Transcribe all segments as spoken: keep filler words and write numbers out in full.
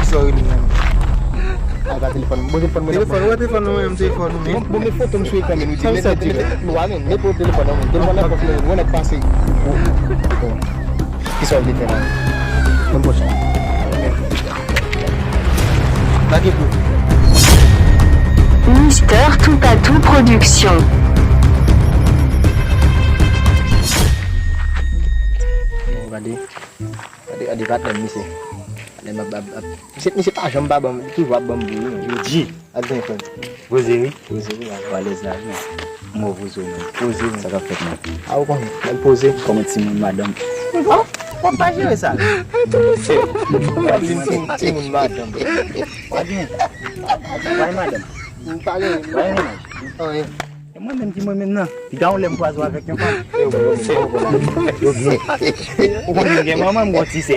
Sorry, man. Al ba telefòn. Bon, telefòn mwen. Telefòn, wè telefòn nou menm, telefòn nou menm. Bon, bon, men foto m sou ekran, men nou di, men, men, men, men, men, men, men, telefòn nan, men, telefòn nan, men, wè nèg pase. Bon. Kisa w vle fè la? Ban m pòch la. Lage pou. Mister Toupatou Production. Bon, gade. Gade, gade patnè m, misye. Patnè m ap, ap, ap, misye, misye pa janm pa ban m, li toujou ap ban m bri, wi. Yo di. Ap byen fè m. Poze, wi. Poze, wi, la. Ou alèz la, wi. Mwen poze, wi. Poze, wi. Sa k ap fèt, man? A, ou konnen. Mwen poze. Kòman timoun madanm? A, w ap pa jere sa. Timoun, timoun madanm. Pa gen. Pa gen madanm. M pale. Pa gen mennaj. Anyen. E mwen menm ki mwen menm nan. Piga yon lè m kwaze w avèk yon fanm. Yo, yo, yo, yo, yo, yo byen. Ou konnen m gen manman, m gon ti sè.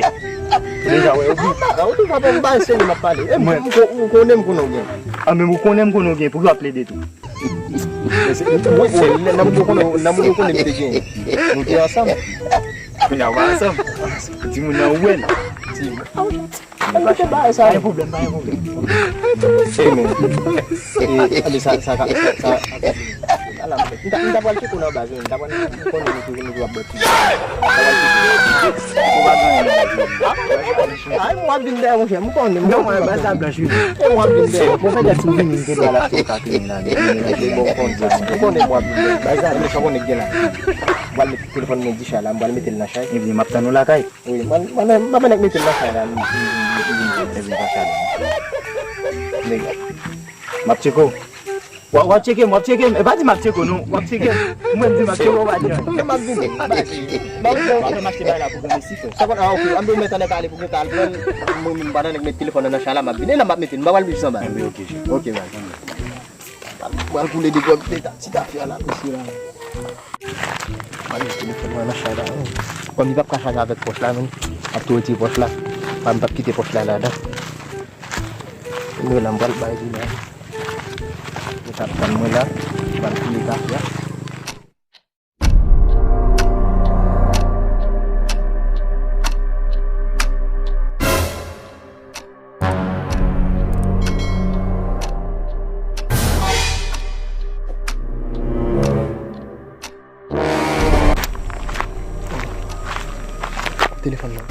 Ou deja wè yo byen. Ou toujou ap ba seri m ap pale. E mwen, ou konnen m konnen w gen. A, menm ou konnen m konnen w gen, pou ki w ap plede tou? Nan moun yo konnen, nan moun yo konnen m te gen. Nou te ansanm. Kounye a w pa ansanm. Timoun nan ou wè l. Timoun. An kite bagay sa. Pa gen pwoblèm, pa gen pwoblèm. E men. E, ale, sa, sa, sa, sa, sa, ala, m ta, m ta pral tcheke w nan baz, m ta pral konnen nou toujou, nou toujou ap bòt. M ta pral tcheke w. Ou pa gen anyen nan baz. Ay, mwen ap vin dèyè, monchè, m konnen, m konnen. Non, mwen, baz la blanch, wi. E mwen ap vin dèyè. Bon, fè dat si w vini, m te pral achte yon kafe, men la, men, men, men, bon, m konnen sa. M konnen mwen ap vin dèyè. Baz la, men sa w konnen k gen la. M pral met telefòn mwen di chay la, m pral mete l nan chay. Ebyen, m ap tann ou lakay. Wi, mwen, mwen, mwen, mwen nèk mete l nan chay la, m, m, m, m, m, m, m, m, m, m ap tcheke w. W ap, w ap tcheke m, w ap tcheke m. E pa di m ap tcheke w, non. W ap tcheke m. Mwen di m ap tcheke w, w ap tcheke m. Mwen m ap vini. W ap fè m achte bagay la pou granmesi, frè. Sa konn, a, ok. An, mwen mèt anlè pale pou gen ta al pran l. Mwen, mwen pa nan nèk met telefòn nan nan chay la, m ap vini. E la m ap mete l. M pa pral viv sanba. Enben, ok, chè. Ok, baz. Mwen al koule de gòb, de ta, ti tafya la, mesye la. Mwen al mete telefòn mwen nan chay la, wi. Kòm li p ap ka chaje avèk pòch la, non. M ap tou retire pòch la. Pa m p ap kite pòch la ladan. Mwen la, m pral bay li la. Li t ap tann mwen la. M pral koule tafya. Telefòn nan.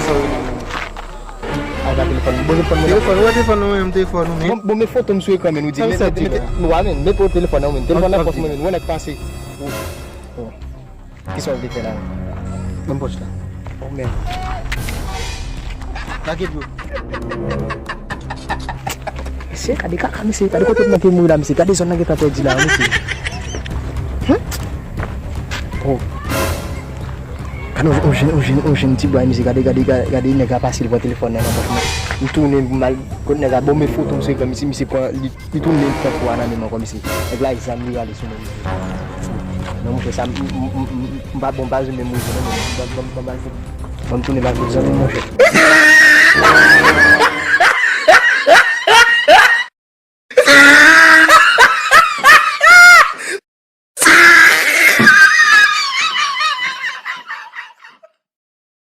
Sorry, man. Al ba telefòn. Bon, telefòn mwen. Telefòn, wè telefòn nou menm, telefòn nou menm. Bon, bon, men foto m sou ekran, men nou di, men, men, men, men, men, men, men, telefòn nan, men, telefòn nan pòch mwen, men, wè nèg pase. Kisa w vle fè la? Ban m pòch la. Ou menm. Lage dlo. Mesye, gade kaka, mesye. Gade kote m nan te mouri la, mesye. Gade zòn nan gentan pèdi la, mesye. Hum? Oh. Gade yon, yon jenn, yon jenn, yon jenn ti bway, mesye. Gade, gade, gade, gade nèg la pase, l pran telefòn nan nan pòch mwen. M tounen, m al, kote nèg la ban m foto, mesye, mesye, misye pran, li Li tounen l pran fwa nan men m ankò, mesye. Nèg la, zam li rale sou mwen, mesye. Non, monchè, sa, m, m, m, m, m pa bon, m pa janm menm mouri, non, men ban, ban, ban, ban, ban m tounen ba tout zanmi m, monchè.